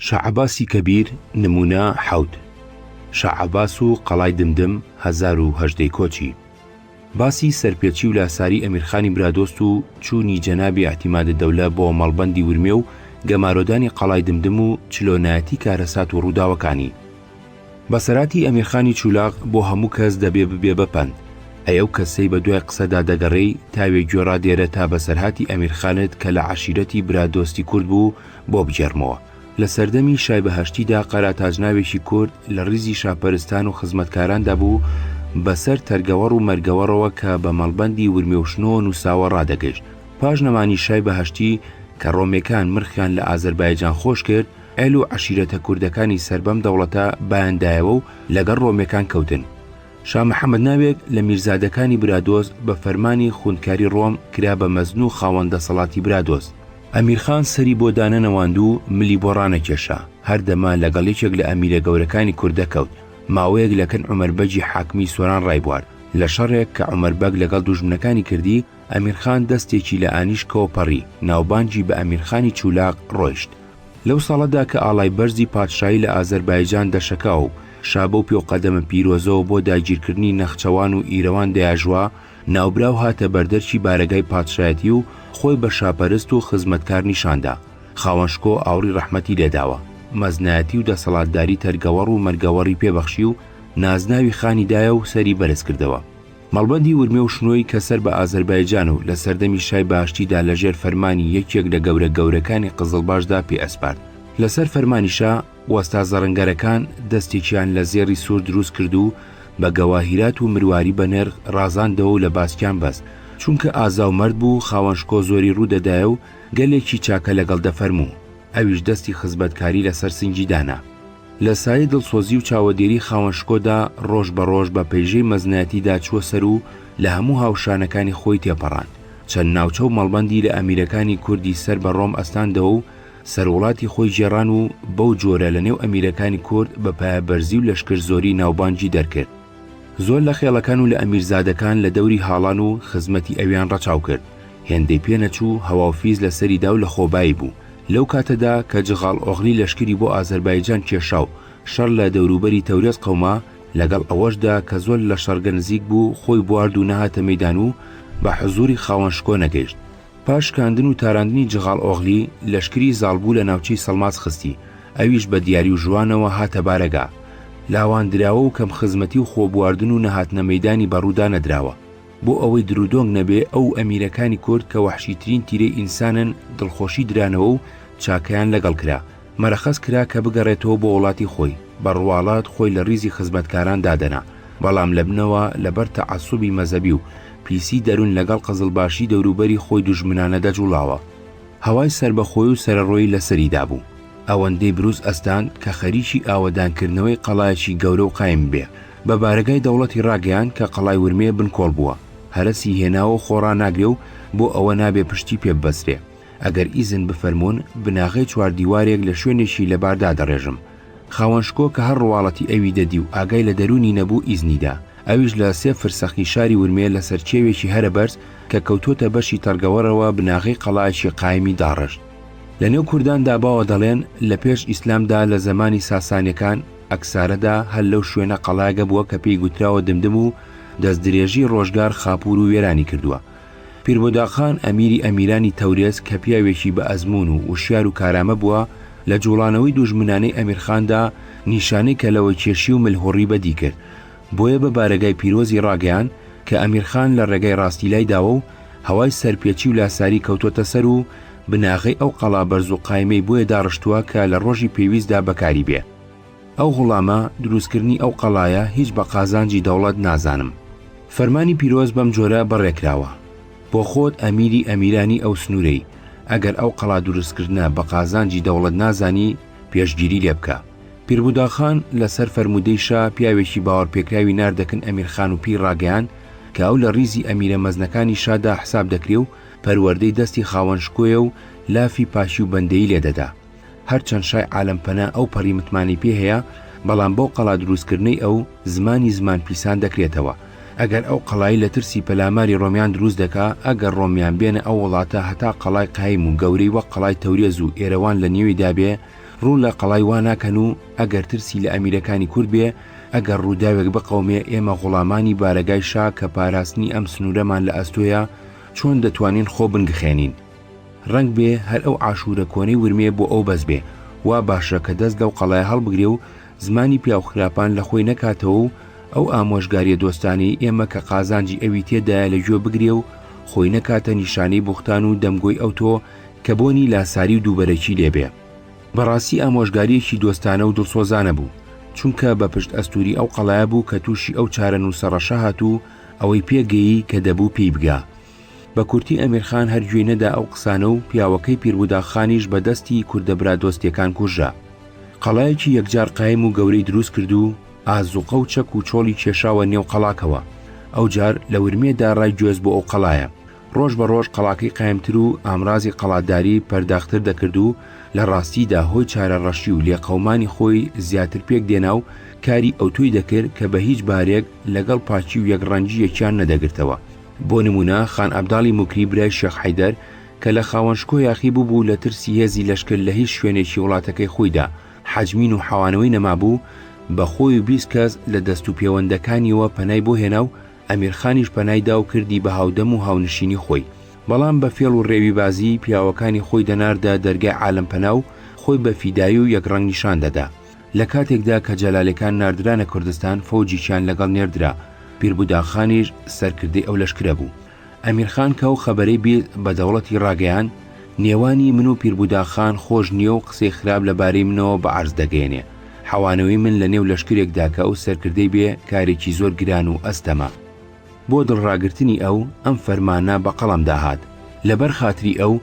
شا عەباسی کەبیر، نموونە، حەوت. شا عەباس و قەڵای دمدم، 1018 ی کۆچی. باسی سەرپێچی و لاساری ئەمیرخانی برادۆست و چوونی جەنابی ئیعتیمادالدەولە بۆ مەڵبەندی ورمێ و گەمارۆدانی قەڵای دمدم و چلۆنایەتی کارەسات و ڕووداوەکانی. بەسەرهاتی ئەمیرخانی چولاق بۆ هەموو کەس دەبێ ببێ بە پەند. ئەی ئەو کەسەی بە دوای قسەدا دەگەڕێی تاوێ گوێ ڕادێرە تا بەسەرهاتی ئەمیرخانت کە لە عەشیرەتی برادۆستی کورد بوو بۆ بگێڕمەوە. لە سەردەمی شای بەهەشتیدا قەراتاج ناوێکی کورد لە ڕیزی شاپەرستان و خزمەتکاراندا بوو بە سەر تەرگەوەڕ و مەرگەوەڕەوە کە بە مەڵبەندی ورمێ و شنۆوە نووساوە ڕادەگەیشت. پاش نەمانی شای بەهەشتی کە ڕۆمێکان مرخیان لە ئازەربایجان خۆش کرد، عێل و عەشیرەتە کوردەکانی سەر بەم دەوڵەتە بایان دایەوە و لەگەڵ ڕۆمێکان کەوتن. شا محەمەد ناوێک لە میرزادەکانی برادۆست بە فەرمانی خوندکاری ڕۆم کرا بە مەزن و خاوەن دەسەڵاتی برادۆست. ئەمیرخان سەری بۆ دانەنەواند و ملی بۆ ڕانەکێشا، هەر دەمە لەگەڵ یەکێک لە ئەمیرە گەورەکانی کورد دەکەوت. ماوەیەک لە کن عومەر بەگی حاکمی سۆران ڕایبوارد. لە شەڕێک کە عومەر بەگ لەگەڵ دوژمنەکانی کردی، ئەمیرخان دەستێکی لە ئانیشکەوە پەڕی، ناوبانگی بە ئەمیرخانی چولاق ڕۆیشت. لەو ساڵەدا کە ئاڵای بەرزی پادشایی لە ئازەربایجان دەشەکا و شا بەو پێوقەدەمە پیرۆزەوە بۆ داگیرکردنی نەخچەوان و ئیرەوان دەیاژوا، ناوبراو هاتە بەردەرکی بارەگای پادشایەتی و خۆی بە شاپەرست و خزمەتکار نیشان دا. خاوەن شکۆ ئاوڕی ڕەحمەتی لێداوە، مەزنایەتی و دەسەڵاتداری تەرگەوەڕ و مەرگەوەڕی پێ بەخشی و نازناوی خانی دایە و سەری بەرز کردەوە. مەڵبەندی ورمێ و شنۆی کە سەر بە ئازەربایجانە و لە سەردەمی شای باشتیدا لە ژێر فەرمانی یەکێک لە گەورە گەورەکانی قزڵباشدا پێ ئەسپارد. لە سەر فەرمانی شا، وەستا زەڕنگەرەکان دەستێکیان لە زێڕی سوور دروست کرد و بە گەواهیرات و مرواری بە نرخ ڕازاندەوە و لە باسکیان بەست. چونکە ئازا و مەرد بوو، خاوەن شکۆ زۆری ڕوو دەدایە و گەلێکی چاکە لەگەڵ دەفەرموو. ئەویش دەستی خزمەتکاری لە سەر سنگی دانا. لە سایەی دڵسۆزی و چاوەدێری خاوەن شکۆدا ڕۆژ بە ڕۆژ بە پەیژەی مەزنایەتیدا چووە سەر و لە هەموو هاوشانەکانی خۆی تێپەڕاند. چەند ناوچە و مەڵبەندی لە ئەمیرەکانی کوردی سەر بە ڕۆم ئەستاندەوە و سەروڵاتی خۆی گێڕان و بەو جۆرە لە نێو ئەمیرەکانی کورد بە پایەبەرزی و لەشکرزۆری ناوبانگی دەرکرد. زۆر لە خێڵەکان و لە ئەمیرزادەکان لە دەوری هاڵان و خزمەتی ئەویان ڕەچاو کرد. هێندەی پێ نەچوو هەوا و فیز لە سەری دا و لە خۆبایی بوو. لەو کاتەدا کە جغاڵ ئۆغلی لەشکری بۆ ئازەربایجان کێشا و شەڕ لە دەوروبەری تەورێز قەوما، لەگەڵ ئەوەشدا کە زۆر لە شەڕگە نزیک بوو خۆی بوارد و نەهاتە مەیدان و بە حزووری خاوەن شکۆ نەگەیشت. پاش شکاندن و تاراندنی جغاڵ ئۆغلی، لەشکری زاڵبوو لە ناوچەی سەڵماس خستی، ئەویش بە دیاری و ژوانەوە هاتە بارەگا. لاواندراوە و کەم خزمەتی و خۆبواردن و نەهاتنە مەیدانی بە ڕوودا نەدراوە. بۆ ئەوەی درودۆنگ نەبێ ئەو و ئەمیرەکانی کورد کە وەحشیترین تیرەی ئینسانن دڵخۆشی درانەوە و چاکەیان لەگەڵ کرا. مەرەخەس کرا کە بگەڕێتەوە بۆ وڵاتی خۆی، بە ڕواڵەت خۆی لە ڕیزی خزمەتکاران دادەنا، بەڵام لە بنەوە لەبەر تەعەسوبی مەزەبی و پیسی دەروون لەگەڵ قزڵباشی دەوروبەری خۆی دوژمنانە دەجوڵاوە. هەوای سەربەخۆی و سەرەڕۆیی لەسەری دابوو. ئەوەندەی بروس ئەستاند کە خەریکی ئاوەدانکردنەوەی قەڵایەکی گەورە و قایم بێ. بە بارەگای دەوڵەتی ڕاگەیاند کە قەڵای ورمێ بنکۆڵ بووە، هەرەسی هێناوە و خۆ ڕاناگرێ و بۆ ئەوە نابێ پشتی پێ ببەسترێ. ئەگەر ئیزن بفەرموون بناغەی چواردیوارێک لە شوێنێکی لەبار دادەڕێژم. خاوەن شکۆ کە هەر ڕواڵەتی ئەوی دەدی و ئاگای لە دەروونی نەبوو ئیزنی دا. ئەویش لە سێ فرسەخی شاری ورمێ لە سەر کێوێکی هەرە بەرز کە کەوتۆتە بەشی تەڕگەوەڕەوە بناغەی قەڵایەکی قایمی داڕشت. لە نێو کورداندا باوە دەڵێن لە پێش ئیسلامدا لە زەمانی ساسانیەکان ئەکسارەدا هەر لەو شوێنە قەڵایەگە بووە کە پێی گوتراوە دمدم و دەستدرێژی ڕۆژگار خاپوور و وێرانی کردووە. پیربوداقخان ئەمیری ئەمیرانی تەورێز کە پیاوێکی بە ئەزموون و وشیار و کارامە بووە، لە جووڵانەوەی دوژمنانەی ئەمیرخاندا نیشانەی کەلەوەکێشی و ملهوڕی بەدی کرد. بۆیە بە بارەگای پیرۆزی ڕاگەیاند کە ئەمیرخان لە ڕێگای ڕاستی لای داوە و هەوای سەرپێچی و لاساری کەوتۆتە سەر و بناغەی ئەو قەڵا بەرز و قایمەی بۆیە داڕشتووە کە لە ڕۆژی پێویستدا بەکاری بێ. ئەو غوڵامە دروستکردنی ئەو قەڵایە هیچ بە قازانجی دەوڵەت نازانم. فەرمانی پیرۆز بەم جۆرە بەڕێکراوە، بۆ خۆت ئەمیری ئەمیرانی ئەو سنوورەی، ئەگەر ئەو قەڵا دروستکردنە بە قازانجی دەوڵەت نازانی، پێشگیری لێ بکە. پیربوداخان لە سەر فەرموودەی شا پیاوێکی باوەڕپێکراوی ناردە کن ئەمیرخان و پێی ڕاگەیاند کە ئەو لە ڕیزی ئەمیرە مەزنەکانی شادا حساب دەکرێ و پەروەردەی دەستی خاوەن شکۆیە و لافی پاکی و بەندەیی لێ دەدا. هەرچەند شای عالەم پەنا ئەو پەڕی متمانەی پێ هەیە، بەڵام بەو قەڵا دروستکردنەی ئەو، زمانی زمان پیسان دەکرێتەوە. ئەگەر ئەو قەڵای لە ترسی پەلاماری ڕۆمیان دروست دەکا، ئەگەر ڕۆمیان بێنە ئەو وڵاتە هەتا قەڵای قایم و گەورەی وەک قەڵای تەورێز و ئێرەوان لە نێویدا بێ، ڕوو لە قەڵای وا ناکەن و ئەگەر ترسی لە ئەمیرەکانی کورد بێ، ئەگەر ڕووداوێک بقەومێ ئێمە غوڵامانی بارەگای شا کە پاراستنی ئەم سنوورەمان لە ئەستۆیە چۆن دەتوانین خۆ بنگخێنین؟ ڕەنگ بێ هەر ئەو عاشوورە کۆنەی ورمێ بۆ ئەو بەس بێ. وا باشە کە دەست لەو قەڵایە هەڵبگرێ و زمانی پیاوخراپان لە خۆی نەکاتەوە و ئەو ئامۆژگاریە دۆستانەی ئێمە کە قازانجی ئەوی تێدایە لە گوێ بگرێ و خۆی نەکاتە نیشانەی بوختان و دەمگۆی ئەوتۆ کە بۆنی لاساری و دووبەرەکی لێ بێ. بەڕاستی ئامۆژگاریەکی دۆستانە و دڵسۆزانە بوو، چونکە بە پشت ئەستووری ئەو قەڵایە بوو کە تووشی ئەو چارەنووسە ڕەشە هات و ئەوەی پێ گەیی کە دەبوو پێی بگا. بە کورتی ئەمیرخان هەر گوێی نەدا ئەو قسانە و پیاوەکەی پیربوداغ خانیش بە دەستی کوردە برادۆستیەکان کوژرا. قەڵایەکی یەکجار قایم و گەورەی دروست کرد و ئازوقە و چەک و چۆڵی کێشاوە نێو قەڵاکەوە. ئەوجار لە ورمێ دا ڕای گوێز بۆ ئەو قەڵایە. ڕۆژ بە ڕۆژ قەڵاکەی قایمتر و ئامرازی قەڵاداری پەرداختر دەکرد و لە ڕاستیدا هۆی چارەڕەشی و لێقەومانی خۆی زیاتر پێک دێنا و کاری ئەوتۆی دەکرد کە بە هیچ بارێک لەگەڵ پاکی و یەکڕەنگی یەکیان نەدەگرتەوە. بۆ نموونە خان عەبداڵی موکری برای شێخ حەیدەر کە لە خاوەن شکۆ یاخی بووبوو لە ترسی هێزی لەشکر لە هیچ شوێنێکی وڵاتەکەی خۆیدا حەجمین و حەوانەوەی نەمابوو بە خۆی و 20 کەس لە دەست و پێوەندەکانیەوە پەنای بۆ هێنا و ئەمیرخانیش پەنای دا و کردی بە هاودەم و هاونشینی خۆی بەڵام بە فێڵ و ڕێوی بازی پیاوەکانی خۆی دەناردە دەرگای عالەم پەنا و خۆی بە فیدایی و یەکڕەنگ نیشان دەدا. لە کاتێکدا کە جەلالەکان ناردرانە کوردستان فەوجێکیان لەگەڵ نێردرا، پیربوداغخانیش سەرکردەی ئەو لەشکرە بوو. ئەمیرخان کە ئەو خەبەرەی 20 بە دەوڵەتی ڕاگەیاند، نێوانی من و پیربوداغخان خۆش نییە و قسەی خراپ لە بارەی منەوە بە عەرز دەگەیەنێ. حەوانەوەی من لە نێو لەشکرێکدا کە ئەو سەرکردەی بێ کارێکی زۆر گران و ئەستەمە. بۆ دڵڕاگرتنی ئەو، ئەم فەرمانە بە قەڵەمدا هات. لەبەر خاتری ئەو،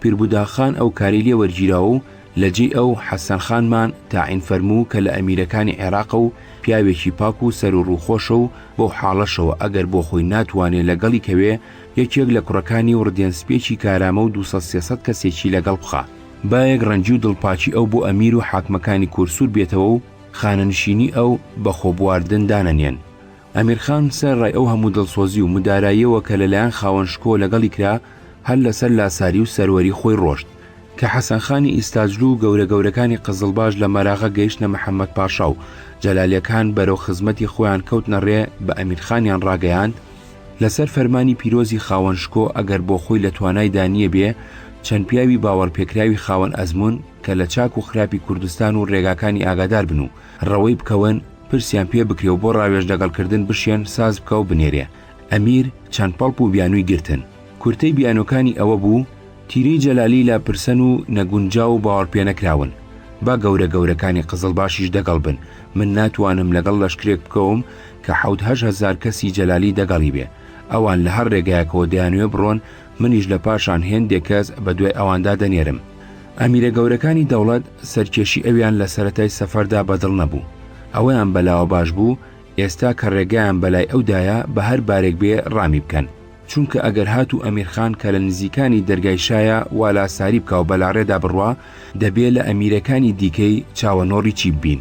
پیربوداغخان ئەو کارەی لێ وەرگیرا و لە جێی ئەو، حەسەن خانمان تاعین فەرموو کە لە ئەمیرەکانی عێراقە و پیاوێکی پاک و سەر و ڕوو خۆشە و بەو حاڵەشەوە ئەگەر بۆ خۆی ناتوانێ لە گەڵی کەوێ، یەکێک لە کوڕەکانی و ڕدێن سپییەکی کارامە و دووسەد سێسەد کەسێکی لە گەڵ بخا. با یەک ڕەنگی و دڵپاکی ئەو بۆ ئەمیر و حاکمەکانی کورسوور بێتەوە و خانەنشینی ئەو بە خۆبواردن دانەنێن. ئەمیرخان سەرەڕای ئەو هەموو دڵسۆزی و مداراییەوە کە لەلایەن خاوەن شکۆ لەگەڵی کرا، هەر لەسەر لاساری و سەروەری خۆی ڕۆشت. کە حەسەن خانی ئیستاجلو و گەورە گەورەکانی قزڵباش لە مەراغە گەیشتنە محەمەد پاشا و جەلالیەکان بەرەو خزمەتی خۆیان کەوتنە ڕێ بە ئەمیرخانیان ڕاگەیاند، لەسەر فەرمانی پیرۆزی خاوەن شکۆ ئەگەر بۆ خۆی لە توانایدا نییە بێ چەند پیاوی باوەڕپێکراوی خاوەن ئەزموون کە لە چاک و خراپی کوردستان و ڕێگاکانی ئاگادار بن و ڕەوەی بکەون پرسیان پێ بکرێ و بۆ ڕاوێژ لەگەڵ کردن بشێن ساز بکا و بنێرێ. ئەمیر چەند پەڵپ و بیانووی گرتن. کورتەی بیانۆکانی ئەوە بوو، تیرەی جەلالی لا پرسەن و نەگونجاو و باوەڕپێنەکراون. با گەورە گەورەکانی قزڵباشیش دەگەڵ بن، من ناتوانم لەگەڵ لەشکرێک بکەوم کە حەوت هەشت هەزار کەسی جەلالی دەگەڵی بێ. ئەوان لە هەر ڕێگایەکەوە دەیانوێ بڕۆن، منیش لە پاشان هێندێک کەس بە دوای ئەواندا دەنێرم. ئەمیرە گەورەکانی دەوڵەت سەرکێشی ئەویان لە سەرەتای سەفەردا بە دڵ نەبوو. ئەوەیان بەلاوە باش بوو ئێستا کە ڕێگایان بەلای ئەودایە بە هەر بارێک بێ ڕامی بکەن. چونکە ئەگەر هاتوو ئەمیرخان کە لە نزیکانی دەرگای شایە وا لاساری بکا و بەلاڕێدا بڕوا، دەبێ لە ئەمیرەکانی دیکەی چاوەنۆڕی چی ببین.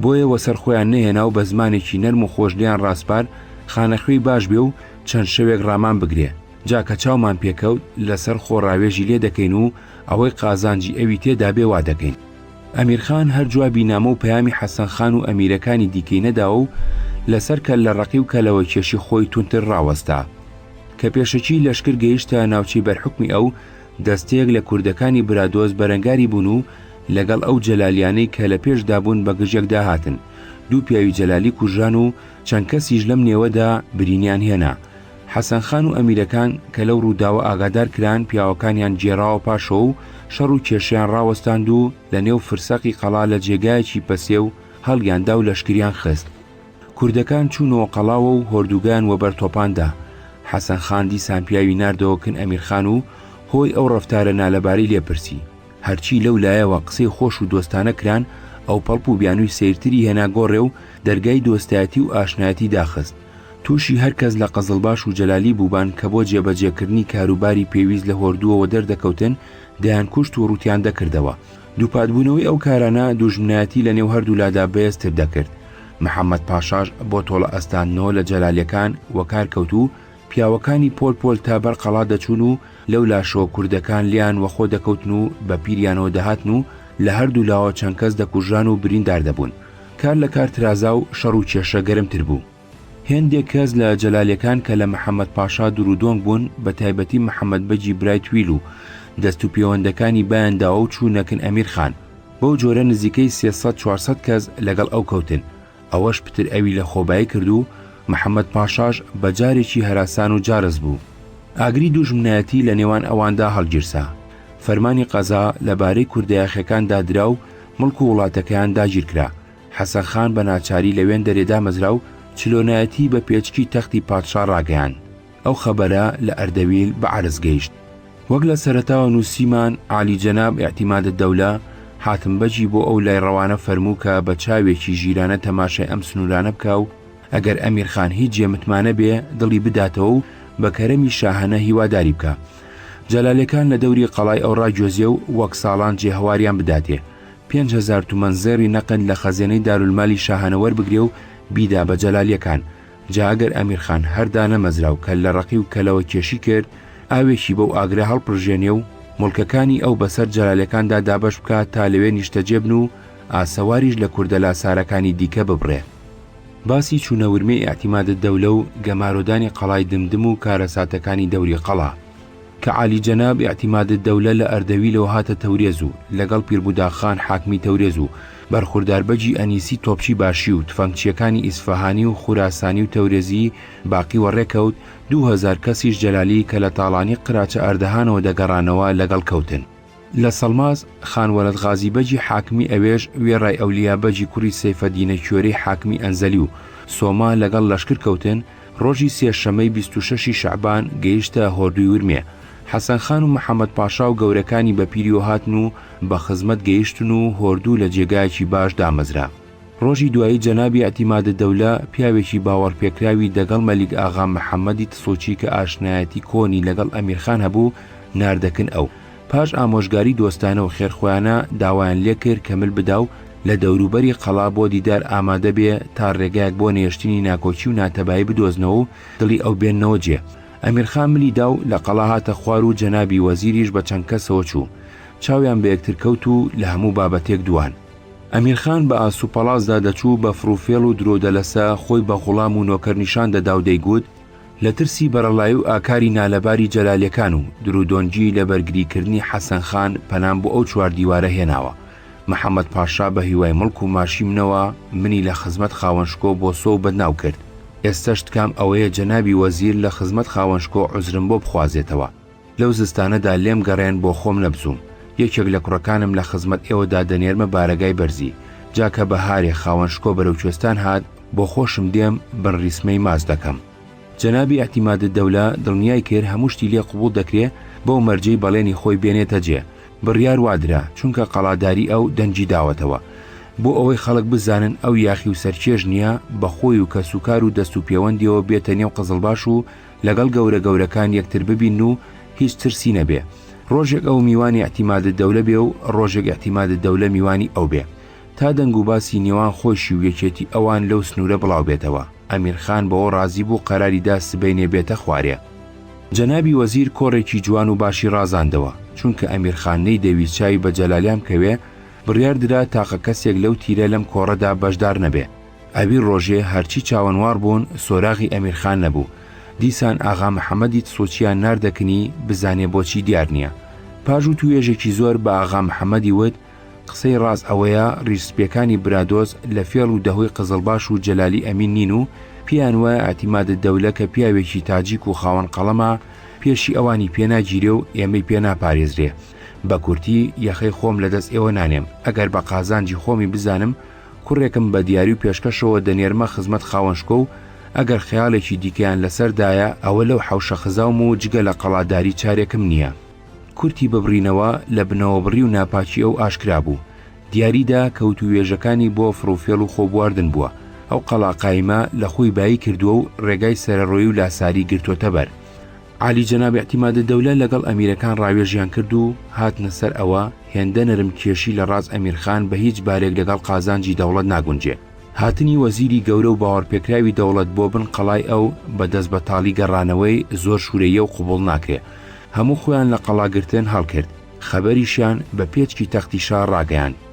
بۆیە وەسەر خۆیان نەهێنا و بە زمانێکی نەرم و خۆش لێیان ڕاسپارد خانەخوێی باش بێ و چەند شەوێک ڕامان بگرێ. جا کە چاومان پێکەوت لەسەر خۆ ڕاوێژی لێ دەکەین و ئەوەی قازانجی ئەوی تێدا بێ وا دەکەین. ئەمیرخان هەر جوابی نامە و پەیامی حەسەن خان و ئەمیرەکانی دیکەی نەداوە و لەسەر کەللەڕەقی و کەلەوەکێشی خۆی توندتر ڕاوەستا. کە پێشەکی لەشکر گەیشتە ناوچەی بەر حوکمی ئەو، دەستەیەک لە کوردەکانی برادۆست بەرەنگاری بوون و لەگەڵ ئەو جەلالیانەی کە لە پێشدا بوون بە گژیەکدا هاتن. دوو پیاوی جەلالی کوژران و چەند کەسیش لەم نێوەدا برینیان هێنا. حەسەن خان و ئەمیرەکان کە لەو ڕووداوە ئاگادار کران پیاوەکانیان گێڕاوە پاشەوە و شەڕ و کێشەیان ڕاوەستاند و لە نێو فرسەقی قەڵا لە جێگایەکی پەسێو هەڵیان دا و لەشکریان خست. کوردەکان چوونەوە قەڵاوە و هۆردوگایان وەبەر تۆپان دا. حەسەن خان دیسان پیاوی ناردەوە کن ئەمیرخان و هۆی ئەو ڕەفتارە نالەبارەی لێ پرسی. هەرچی لەو لایەوە قسەی خۆش و دۆستانە کران، ئەو پەڵپ و بیانووی سەیرتری هێنا گۆڕێ و دەرگای دۆستایەتی و ئاشنایەتی داخست. تووشی هەر کەس لە قزڵباش و جەلالی بووبان کە بۆ جێبەجێکردنی کاروباری پێویست لە هۆردووەوە دەردەکەوتن، دەیانکوشت و ڕووتیان دەکردەوە. دووپاتبوونەوەی ئەو کارانە دوژمنایەتی لە نێو هەردوولادا بەهێزتر دەکرد. محەمەد پاشاش بۆ تۆڵە ئەستاندنەوە لە جەلالیەکان وەکار کەوت و پیاوەکانی پۆل پۆل تا بەر قەڵا دەچوون و لەو لاشەوە کوردەکان لێیان وەخۆ دەکەوتن و بە پیریانەوە دەهاتن و لە هەردوو لاوە چەند کەس دەکوژران و بریندار دەبوون. کار لە کار ترازا و شەڕ و کێشە گەرمتر بوو. هێندێک کەس لە جەلالێکان کە لە محەمەد پاشا دوورودۆنگ بوون، بە تایبەتی محەمەد بەگی برای تویل و دەست و پێوەندەکانی بایان داوە و چوونە کن ئەمیر خان. بەو جۆرە نزیکەی 300 400 کەس لەگەڵ ئەو کەوتن. ئەوەش پتر ئەوی لە خۆبایی کرد و محەمەد پاشاش بە جارێکی هەراسان و جارس بوو. ئاگری دووژمنایەتی لە نێوان ئەواندا هەڵگیرسا. فەرمانی قەزا لە بارەی کوردەیاخیەکاندا درا و مڵک و وڵاتەکەیان داگیر کرا. حەسەن خان بە ناچاری لە وێندەرێ دامەزرا و چلۆنایەتی بە پێچکی تەختی پادشا ڕاگەیاند. ئەو خەبەرە لە ئەردەویل بە عەرز گەیشت. وەک لە سەرەتاوە نووسیمان، عالیجەناب ئیعتیمادالدەولە، حاتم بەگی بۆ ئەو لای ڕەوانە فەرموو کە بە چاوێکی ژیرانە تەماشای ئەم سنوورانە بکا و ئەگەر ئەمیرخان هیچ جێ متمانە بێ دڵی بداتەوە و بە کەرەمی شاهانە هیواداری بکا. جەلالێکان لە دەوری قەڵای ئەو ڕاگوێزێ و وەک ساڵان جێ هەواریان بداتێ. 5000 تومەن زێڕی نەقد لە خەزێنەی دارولمالی شاهانە وەربگرێ و بیدا بە جەلالیەکان. جا ئەگەر ئەمیرخان هەر دانەمەزرا و کەللەڕەقی و کەلەوەکێشی کرد، ئاوێکی بەو ئاگرە هەڵپرژێنێ و موڵکەکانی ئەو بەسەر جەلالەکاندا دابەش بکا تا لەوێ نیشتەجێ بن و ئاسەواریش لە کوردە لاسارەکانی دیکە ببڕێ. باسی چوونە ورمێی ئیعتیمادالدەولە و گەمارۆدانی قەڵای دمدم و کارەساتەکانی دەوری قەڵا. کە عالیجەناب ئیعتیمادالدەولە لە ئەردەویلەوە هاتە تەورێز و لەگەڵ پیربوداغ خان حاکمی تەورێز و بەرخورداربەگی ئەنیسی تۆپچی باشی و تفەنگچییەکانی ئیسفەهانی و خوراسانی و تەورێزی باقی وەڕێ کەوت، 2000 کەسیش جەلالی کە لە تاڵانی قراچە ئەردەهانەوە دەگەڕانەوە لەگەڵ کەوتن. لە سەڵماس، خان وەلەد غازی بەگی حاکمی ئەوێش وێڕای ئەولیا بەگی کوڕی سەیفەدینە کوێرەی حاکمی ئەنزەلی و سۆما لەگەڵ لەشکر کەوتن، ڕۆژی سێ شەمەی 26 ی شەعبان گەیشتە هۆردووی ورمێ. حەسەن خان و محەمەد پاشا و گەورەکانی بە پیریۆ هاتن و بە خزمەت گەیشتن و هۆردوو لە جێگایەکی باش دامەزرا. ڕۆژی دوایی جەنابی ئیعتیمادالدەولە پیاوێکی باوەڕپێکراوی دەگەڵ مەلیک ئاغا محەمەدی تسۆچی کە ئاشنایەتی کۆنی لەگەڵ ئەمیرخان هەبوو ناردە کن ئەو. پاش ئامۆژگاری دۆستانە و خێرخوایانە داوایان لێ کرد کە مل بدا و لە دەوروبەری قەڵا بۆ دیدار ئامادە بێ تا ڕێگایەک بۆ نەهێشتنی ناکۆکی و ناتەبایی بدۆزنەوە و دڵی ئەو بێننەوە جێ. ئەمیرخان ملی دا و لە قەڵا هاتە خوار و جەنابی وەزیریش بە چەند کەسەوە چوو. چاویان بە یەکتر کەوت و لە هەموو بابەتێک دوان. ئەمیرخان بە ئاس و پەڵاسدا دەچوو بە فڕوفێڵ و درۆودەلەسە خۆی بە غوڵام و نۆکەر نیشان دەدا و دەیگوت، لە ترسی بەرەڵایی و ئاکاری نالەباری جەلالیەکان و درودۆنگی لە بەرگری کردنی حەسەن خان پەنام بۆ ئەو چوار دیوارە هێناوە. محەمەد پاشا بە هیوای مڵک و ماشی منەوە منی لە خزمەت خاوەن شکۆ بۆ سۆ و بەدناو کرد. ئێستەش تکام ئەوەیە جەنابی وەزیر لە خزمەت خاوەن شکۆ عوزرم بۆ بخوازێتەوە. لەو زستانەدا لێم گەڕێن بۆ خۆم نەبزووم. یەکێک لە کوڕەکانم لە خزمەت ئێوەدا دەنێرمە بارەگای بەرزی. جا کە بەهارێ خاوەن شکۆ بەرەو کوێستان هات، بۆ خۆشم دێم بن ڕیسمەی ماچ دەکەم. جەنابی ئیعتیمادالدەولە دڵنیای کرد هەموو شتی لێ قبووڵ دەکرێ بەو مەرجەی بەڵێنی خۆی بێنێتە جێ. بڕیار وا درا، چونکە قەڵاداری ئەو دەنگی داوەتەوە. بۆ ئەوەی خەڵک بزانن ئەو یاخی و سەرکێش نییە، بە خۆی و کەسوکار و دەست و پێوەندیەوە بێتە نێو قزڵباش و لەگەڵ گەورە گەورەکان یەکتر ببینن و هیچ ترسی نەبێ. ڕۆژێک ئەو میوانی ئیعتیمادالدەولە بێ و ڕۆژێک ئیعتیمادالدەولە میوانی ئەو بێ. تا دەنگ و باسی نێوان خۆیشی و یەکێتی ئەوان لەو سنوورە بڵاو بێتەوە. ئەمیرخان بەوە ڕازی بوو قەراری دا سبەینێ بێتە خوارێ. جەنابی وەزیر کۆڕێکی جوان و باشی ڕازاندەوە. چونکە ئەمیرخان نەیدەویست چاوی بە جەلالیان بکەوێ، بڕیار درا تاقە کەسێک لەو تیرە لەم کۆڕەدا بەشدار نەبێ. ئەوی ڕۆژێ هەرچی چاوەنواڕ بوون سۆراغی ئەمیرخان نەبوو. دیسان ئاغا محەمەدی تسۆچیان ناردە کنی بزانێ بۆچی دیار نییە. پاش وتووێژێکی زۆر بە ئاغا محەمەدی وت، قسەی ڕاست ئەوەیە ڕیش سپیەکانی برادۆست لە فێڵ و دەهۆی قزڵباش و جەلالی ئەمین نین و پێیان وایە ئیعتیمادالدەولە کە پیاوێکی تاجیک و خاوەن قەڵەمە پێشی ئەوانی پێ ناگیرێ و ئێمەی پێ ناپارێزرێ. بە کورتی یەخەی خۆم لە دەست ئێوە نانێم ئەگەر بە قازانجی خۆمی بزانم کوڕێکم بە دیاری و پێشکەشەوە دەنێرمە خزمەت خاوەن شکۆ و ئەگەر خەیاڵێکی دیکەیان لەسەر دایە ئەوە لەو حەوشە خزاوم و جگە لە قەڵاداری چارێکم نییە. کورتی ببڕینەوە لە بنەوەبڕی و ناپاکی ئەو ئاشکرا بوو. دیاری دا کە وتووێژەکانی بۆ فڕوفێڵ و خۆبواردن بووە. ئەو قەڵا قایمە لە خۆی بایی کردووە و ڕێگای سەرەڕۆیی و لاساری گرتۆتە بەر. عالی جەناب ئیعتیمادالدەولە لەگەڵ ئەمیرەکان ڕاوێژیان کرد و هاتنە سەر ئەوە، هێندە نەرم کێشی لە ڕاز ئەمیرخان بە هیچ بارێک لەگەڵ قازانجی دەوڵەت ناگونجێ. هاتنی وەزیری گەورە و باوەڕپێکراوی دەوڵەت بۆ بن قەڵای ئەو بە دەست بەتاڵی گەڕانەوەی زۆر شوورەییە و قبووڵ ناکرێ. هەموو خۆیان لە قەڵا گرتن هەڵکرد. خەبەریشیان بە پێچکی تەختی شا ڕاگەیاند.